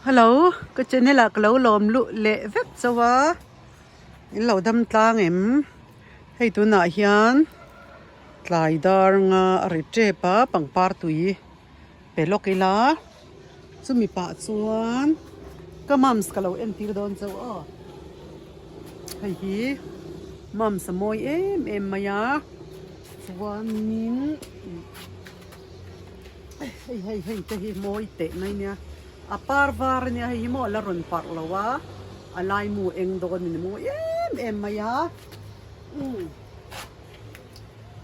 Hello ka channel ah ka lo lawm luh leh vek chauh a in lo dam tlang em hei tunah hian tlai dar nga a ri tep a pangpar tui pe lawk ila chumi pah chuan ka mums ka lo entir dawn chauh aw hei hi mums a mawi em em mai a chuanin. Hei hei hei te hi mawi teh mai nia a par var ania hei hi maw a la rawn parh lo a a laimu eng dawn a ni mawi em em mai a umm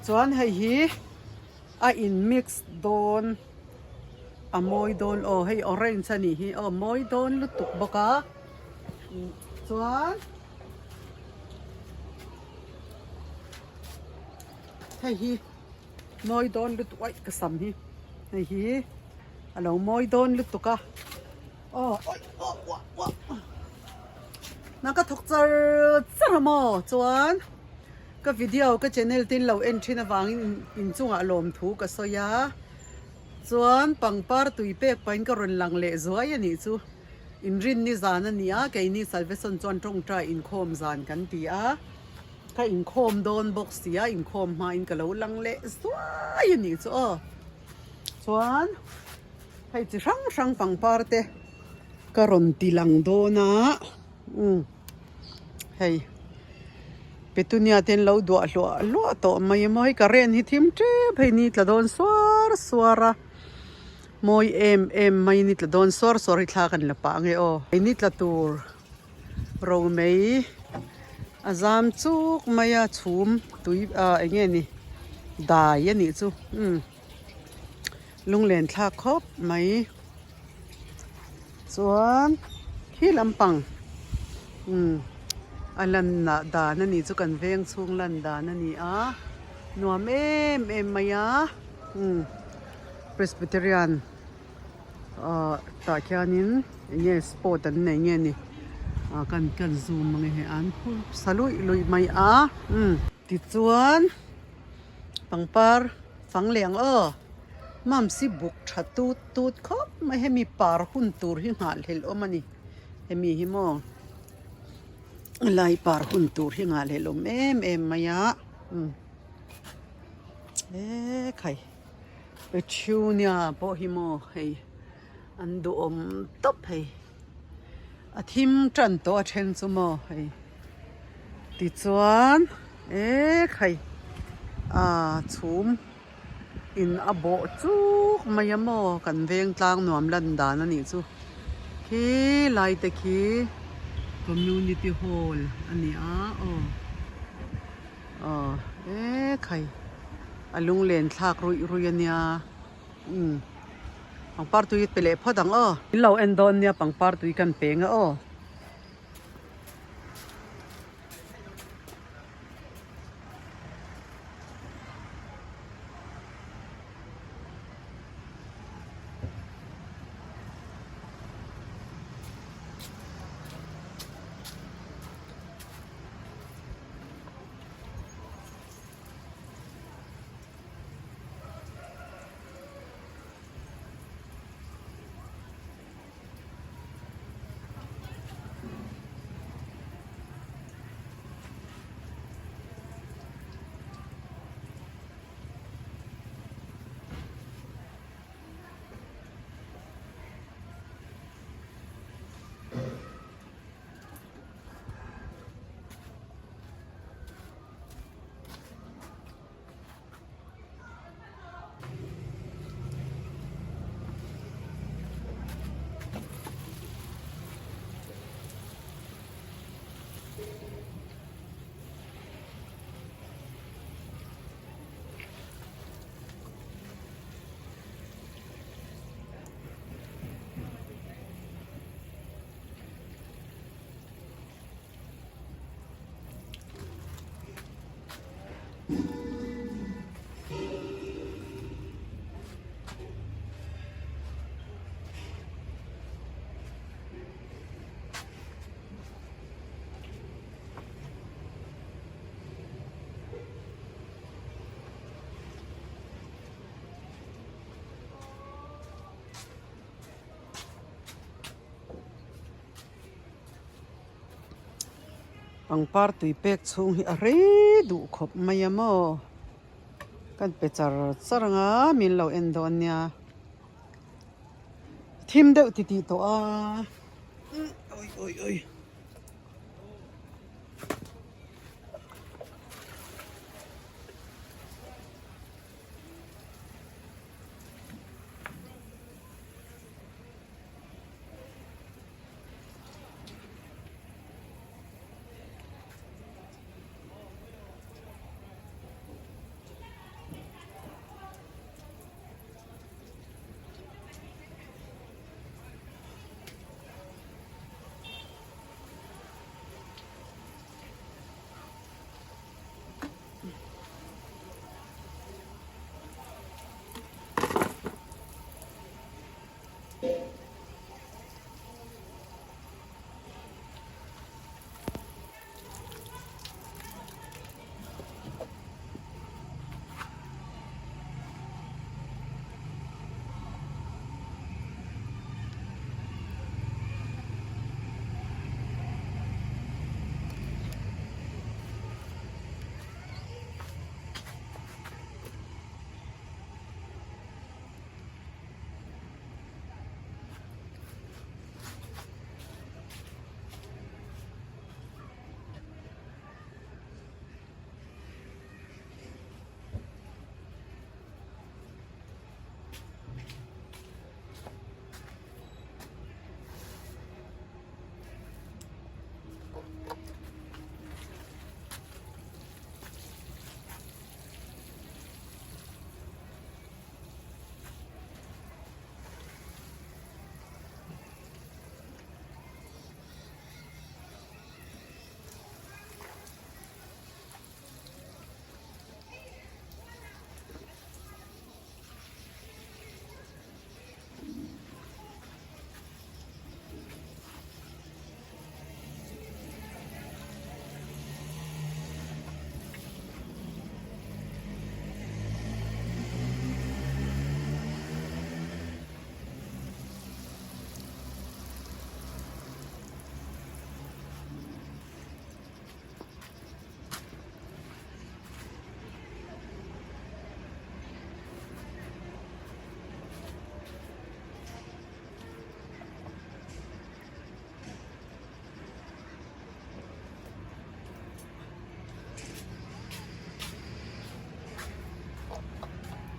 chuan hei hi a in mix dawn a mawi dawn aw hei orange a nih hi aw mawi dawn lutuk bawk a chuan hei hi. Mawi dawn lutuk aih ka sam hi hei hi a lo mawi dawn lutuk a aw awi aw uah uah na ka thawk char char a maw chuan ka video ka channel te in lo en thin avangin inchungah lawmthu ka sawi a chuan pangpar tui pek pahin ka rawn lang leh zuai a nih chu inrinni zan a ni a keini salvation chuan tawngtai inkhawm zan kan ti a. Ka inkhawm dawn bawk si a, inkhawm hmain ka lo lang leh zuai a nih chu aw. Chuan hei chi hrang hrang pangpar te ka rawn ti lang dawn a, umm hei petunia te an lo duah hluah hluah tawh mai a maw hei current hi thim tep hei ni tla dawn suar suar a, mawi em em mai ni tla dawn suar suar hi thla kan la pah ange aw. Hei ni tla tur. Romei a zam chuk mai a chhum tui ah eng nge ni dai a nih chu umm lunglen thlak khawp mai chuan khi lampang umm a lanna dan a nih chu kan veng chhung lan dan a ni a nuam em em mai a umm presbyterian. Ahh tah khianin eng nge sport an nei nge ni ah kan kan zoom ang e hei an phur sa luih luih mai a umm tichuan pangpar fang leh ang aw mumsi buk tha tut tut khawp mai hemi par hun tur hi nghahhlelh awm a ni hemi hi maw helai par hun tur hi nghahhlelh awm em em mai a umm ekhai. Petunia pawh hi maw hei an duhawm tawp hei a thim tan tawh a then chu maw hei tichuan ekhai ah chhum in a bawh chuk mai a maw kan veng tlang nuam lan dan a nih chu khi lai te khi community hall a ni a aw. Aw ekhai a lunglen thlak ruih ruih a nia umm pangpar tui pe leh phawt ang aw. In lo en dawn nia pangpar tui kan peng a aw. Pangpar tui pek chhung hi a rei duh khawp mai a maw? Kan pe char char ang a, min lo en dawn nia. Thim deuh ti tih tawh a. Oi oi oi.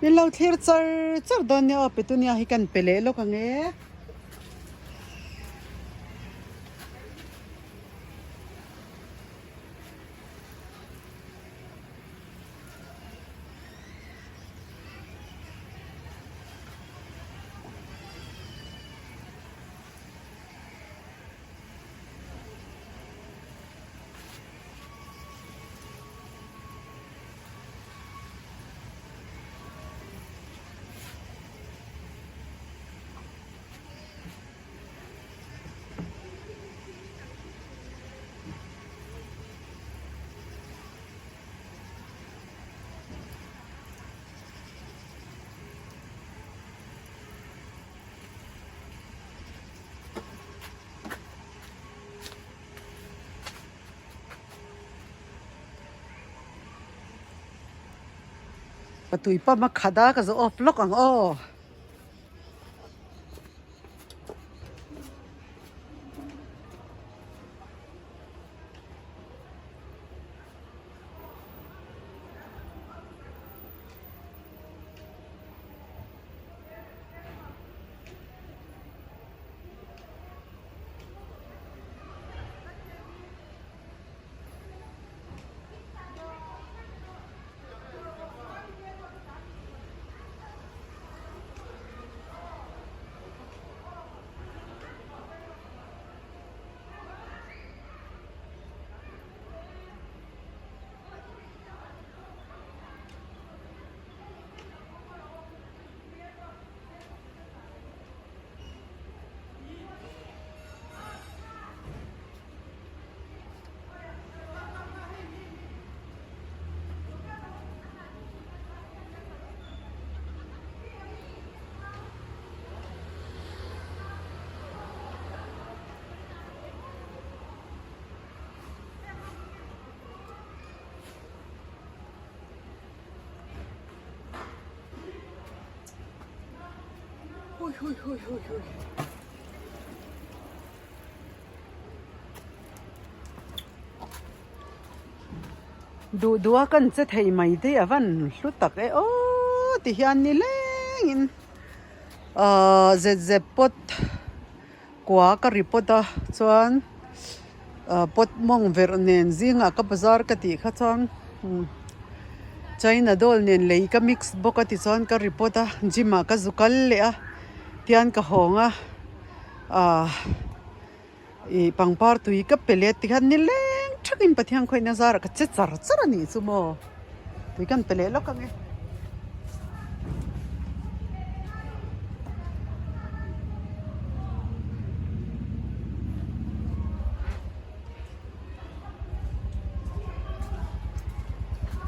Min lo thlir char char dawn nia aw petunia hi kan pe leh lawk ang e. Ka tui pump a khat a ka zawh off lawk ang aw. Hui hui hui hui. Duh duh a kan che thei mai te a van hlu tak e aw ti hian ni lengin ahh zet zep pawt kua ka ri pawt a chuan ahh pawt mawng verh nen zingah ka bazar ka tih kha chuan china doll nen lei ka mix bawk a tichuan ka ri pawt a gym ah ka zu kal leh a tian ka hawng a ahh. Ih pangpar tui ka pe let tikhan ni leng thakin Pathian khawihna zarah ka che char char a nih chu maw tui kan pe leh lawk ang e.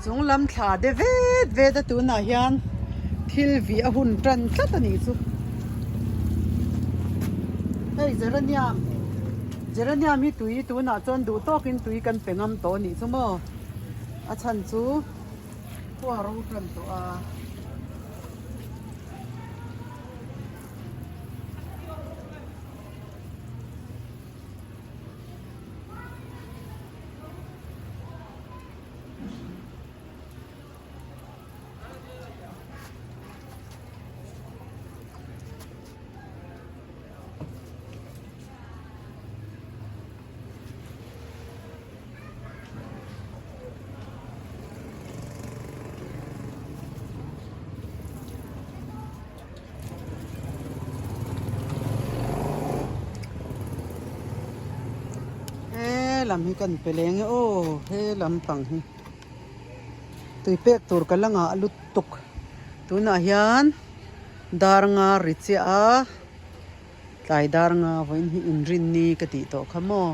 Chung lam thla de vet vet a tunah hian thil vih a hun tan tlat a nih chu. Hei geranium geranium hi tui tunah chuan duh tawkin tui kan pe ngam tawh a nih chu maw a chhan chu khua ro tan tawh a. He lam hi kan pe leng e aw he lampang hi tui pek tur ka la ngah lutuk tunah hian dar nga ri chiah a tlai dar nga vawiin hi inrinni ka tih tawh kha maw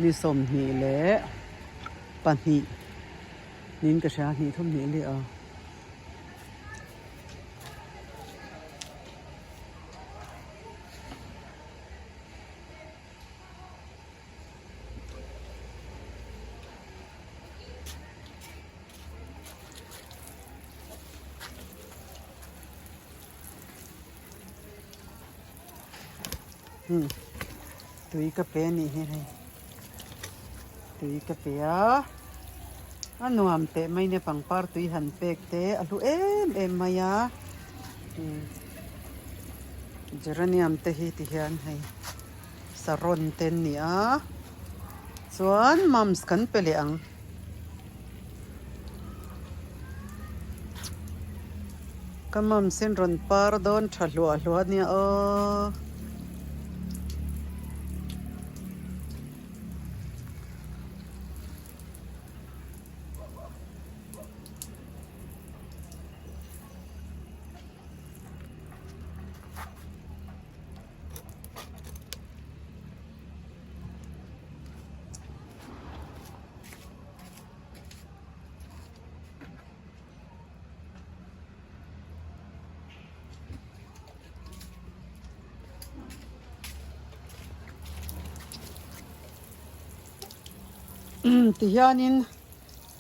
ni 22 niin ka hria hnih thum hnih leh a. Tui ka pe a nih hi hei tui ka pe a a nuam teh mai nia pangpar tui han pek te a hlu em em mai a geranium te hi ti hian hei saron te an ni a chuan mums kan pe leh ang. Ka mums in rawn par dawn tha hluah hluah ania aw. Tihianin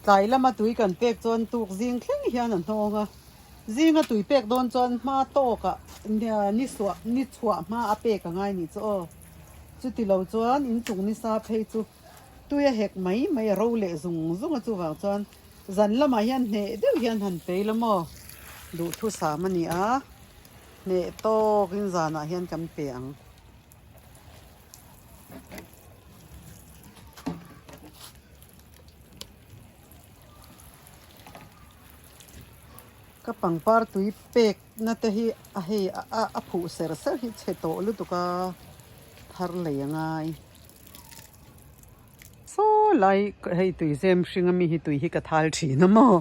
tlai lama tui kan pek chuan tuk zing thleng hian a hnawng a, zinga tui pek dawn chuan hma tawkah ni suah ni chhuah hma a pek a ngai nih chu aw. Chuti lo chuan inchung nisa phei chu tui a hek mai mai a ro leh zung zung a chuvang chuan zan lamah hian hneh deuh hian han pei la maw duhthusam a ni a, hneh tawkin zanah hian kan pe ang. Ka pangpar tui pek na te hi a hei a a phuh ser ser hi chhe tawh lutuk a thar lei a ngai. Saw lai hei tui zem hring ami hi tui hi ka thal thin a maw.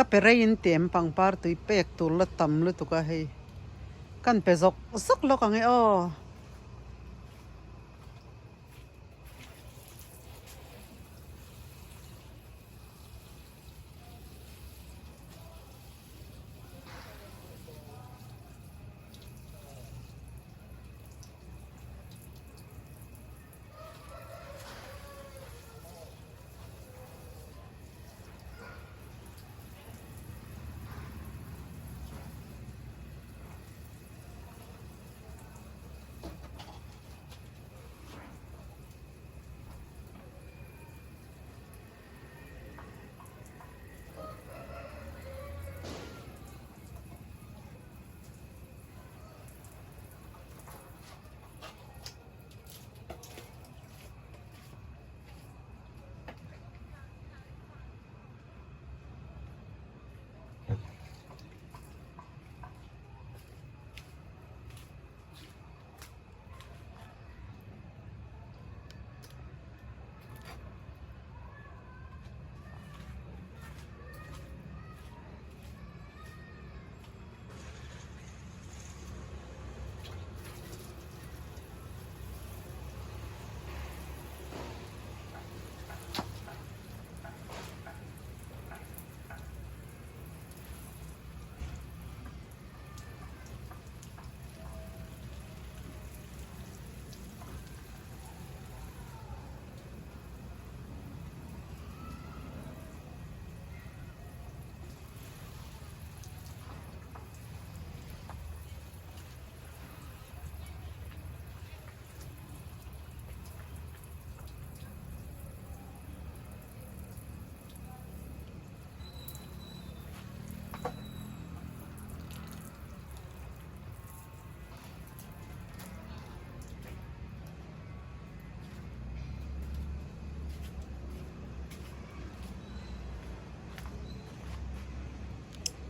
Ka pe rei in ti em pangpar tui pek tur la tam lutuk a hei. Kan pe zawk zawk lawk ang e aw.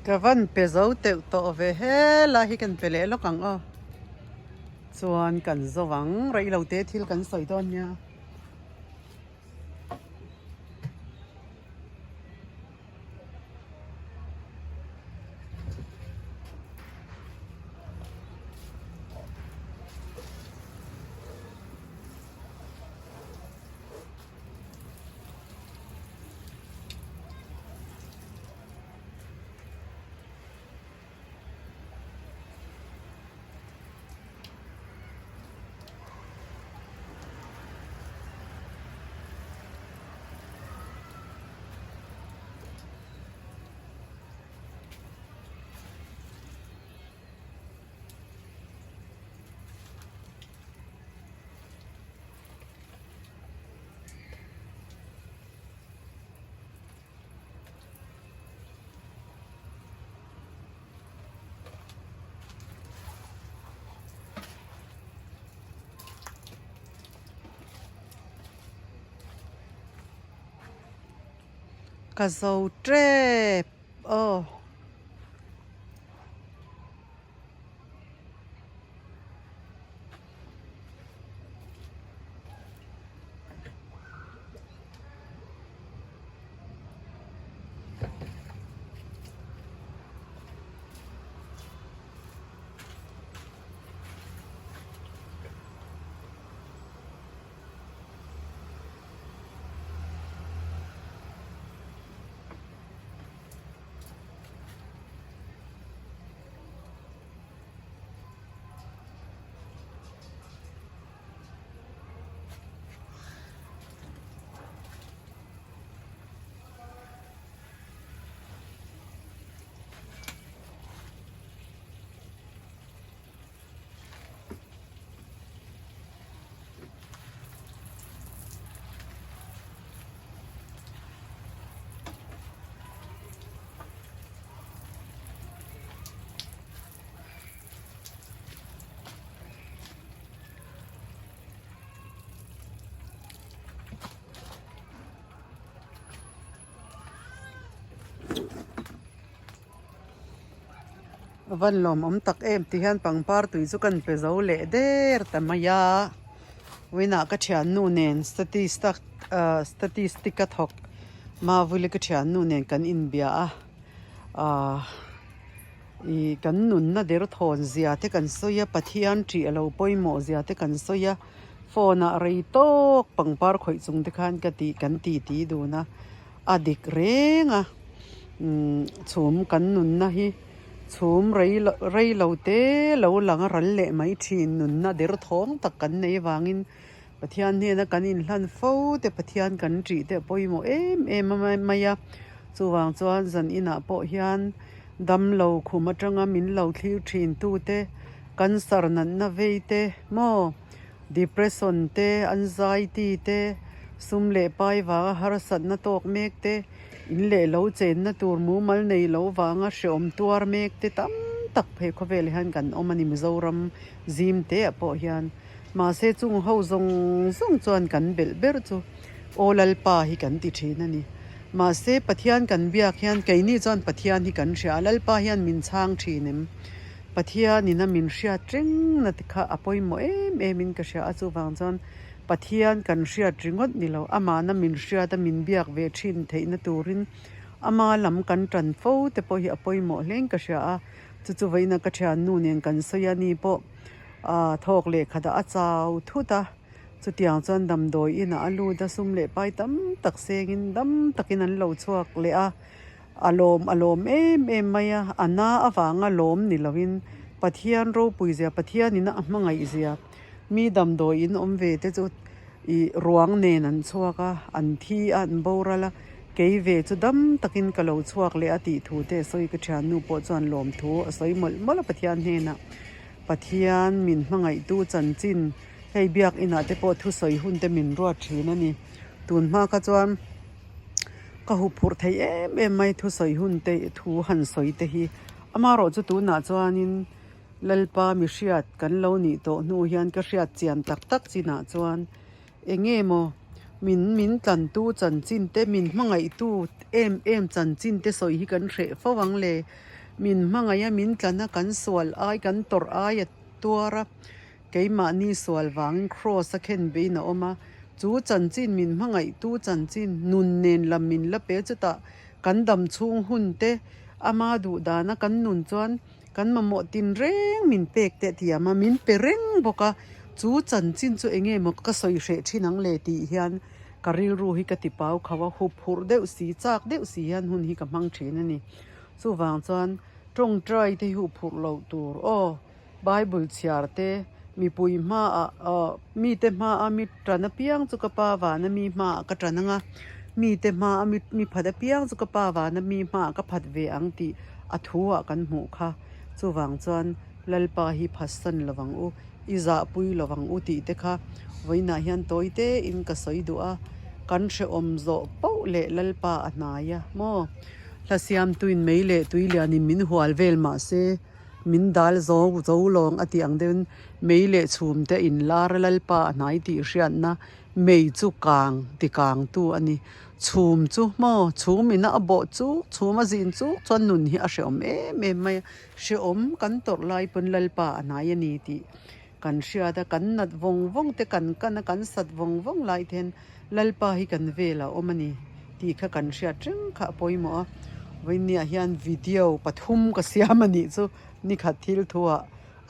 Ka van pe zo teuh tawh ve helai hi kan pe leh lawk ang aw chuan kan zo ang rei lo te thil kan sawi dawn nia. Ka zo tep aw. A van lawmawm tak em ti hian pangpar tui chu kan pe zo leh der ta mai a vawiinah ka thiannu nen statistic ahh statistic a thawk mavuli ka thiannu nen kan inbia a. Ahh ih kan nunna derthawn zia te kan sawi a Pathian ṭih a lo pawimawh zia te kan sawi a phone ah rei tawk pangpar khawih chung te khan ka tih kan ti ti dun a a dik reng a umm chhum kan nunna hi chhum rei loh rei lo te lo lang a ral leh mai thin nunna derthawng tak kan nei avangin Pathian hnena kan inhlan fo te Pathian kan ṭih te a pawimawh em em mai a, chuvang chuan zan inah pawh hian damlo khum atanga min lo thlir thin tu te, cancer natna vei te maw, depression te, anxiety te, sum leh pai vanga harsatna tawk mek te, in leh lo chenna tur mumal nei lo vanga hreawm tuar mek te tam tak phei khawvel hian kan awm a ni Mizoram zim te ah pawh hian. Mahse chung ho zawng zawng chuan kan belh ber chu Aw Lalpa hi kan ti thin a ni. Mahse Pathian kan biak hian keini chuan Pathian hi kan hria a, Lalpa hian min chhang thin em? Pathian ina min hriat reng na te kha a pawimawh em em in ka hria a, chuvang chuan Pathian kan hriat ringawt ni lo, amahna min hriat a min biak ve thin theihna turin ama lam kan tan fo te pawh hi a pawimawh hlein ka hria a, chu chu vawiina ka thiannu nen kan sawi a ni pawh. Aaa thawk leh khatah a chau thut a, chutiang chuan damdawi inah a lut a, sum leh pai tam tak sengin dam takin an lo chhuak leh a, a lawm a lawm em em mai a, a na avanga lawm ni lovin Pathian ropui zia Pathian ina a hmangaih zia mi damdawi in awm ve te chu ih ruang nen an chhuak a, an thi a an boral a, kei ve chu dam takin ka lo chhuak leh a tih thu te a sawi ka thiannu pawh chuan lawmthu a sawi mawlh mawlh a Pathian hnenah. Pathian min hmangaihtu chanchin hei biak inah te pawh thusawi hun te min ruat thin a ni. Tun hma kha chuan ka hup phurh thei em em mai thusawi hun te thu han sawi te hi. Amaherawh chu tunah chuanin Lalpa mi hriat kan lo nih tawh hnu hian ka hriat chian tak tak chinah chuan eng nge maw min min tlantu chanchin te min hmangaihtu em em chanchin te sawi hi kan hreh fo ang le. Min hmangaih a, min tlan a, kan sual ai, kan tawrh ai a tuar a, keimahni sual vangin Kraws a khen beiin a awm a, chu chanchin min hmangaihtu chanchin nun nen lam min la pe chutah kan dam chhung hun te ama duh dana kan nun chuan kan mamawh tin reng min pek teh thiam a, min pe reng bawk a, chu chanchin chu eng nge maw ka sawi hreh thin ang le tih hian ka rilru hi ka ti pau khauh a, hup hurh deuh si, chak deuh si hian hun hi ka hmang thin a ni. Chuvang chuan tawngtai te hi huphurh loh tur aw, Bible chhiar te, mipui hmaah aw mite hmaa mi tan apiang chu ka pa vana mi hmaah ka tan ang a, mite hmaa mi mi phat apiang chu ka pa vana mi hmaah ka phat ve ang tih a thu ah kan hmuh kha. Chuvang chuan Lalpa hi phatsan lovang u, i zahpui lovang u tih te kha vawiinah hian tawi tein ka sawi duh a, kan hrehawm zawh poh leh Lalpa a hnai a maw? Hla siamtuin mei leh tui lianin min hual vel mah se, min dal zo zo lawng a tih ang deuhin mei leh chhum te in lar a Lalpa a hnai tih hriatna mei chu kang ti kangtu a ni. Chhum chu maw chhum ina a bawh chu chhum a zin chuk chuan nun hi a hrehawm em em mai a, hrehawm kan tawrh lai pawn Lalpa a hnai a ni tih kan hriat a, kan nat vawng vawng te kan kan a kan sat vawng vawng lai te hian Lalpa hi kan velah a awm a ni tih kha kan hriat reng kha a pawimawh a, vawinia hian video pathum ka siam a nih chu nikhat thil thuah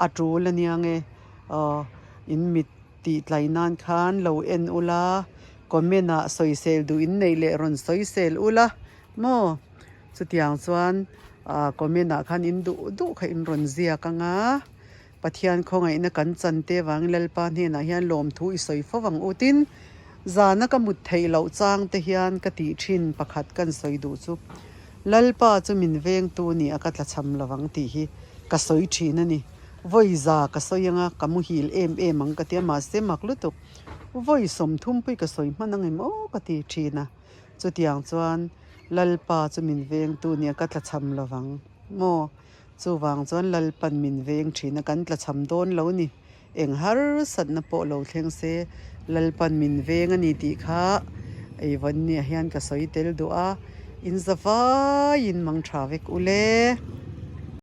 a tul a nia nge aw in mit tih tlai nan khan lo en ula comment ah sawisel duh in neih leh rawn sawisel ula maw chutiang chuan ah comment ah khan in duh duh kha in rawn ziak anga. Pathian khawngaihna kan chan te vangin Lalpa hnenah hian lawmthu i sawi fo ang u. Tin, zana ka mut theih loh chang te hian ka tih thin pakhat kan sawi duh chu, Lalpa chu min vengtu ni a ka tlachham lo ang tih hi ka sawi thin a ni. Vawi za ka sawi anga ka muhil em em ang ka ti a, mahse mak lutuk vawi 30 pawh ka sawi hman ang em aw ka ti thin a. Chutiang chuan Lalpa chu min vengtu ni a ka tlachham lo vang maw? Chuvang chuan Lalpan min veng thin a, kan tlachham dawn lo ni. Eng harsatna pawh lo thleng se, Lalpan min veng a ni tih kha Eivanniah hian ka sawi tel duh a, in za vaiin mang tha vek u le.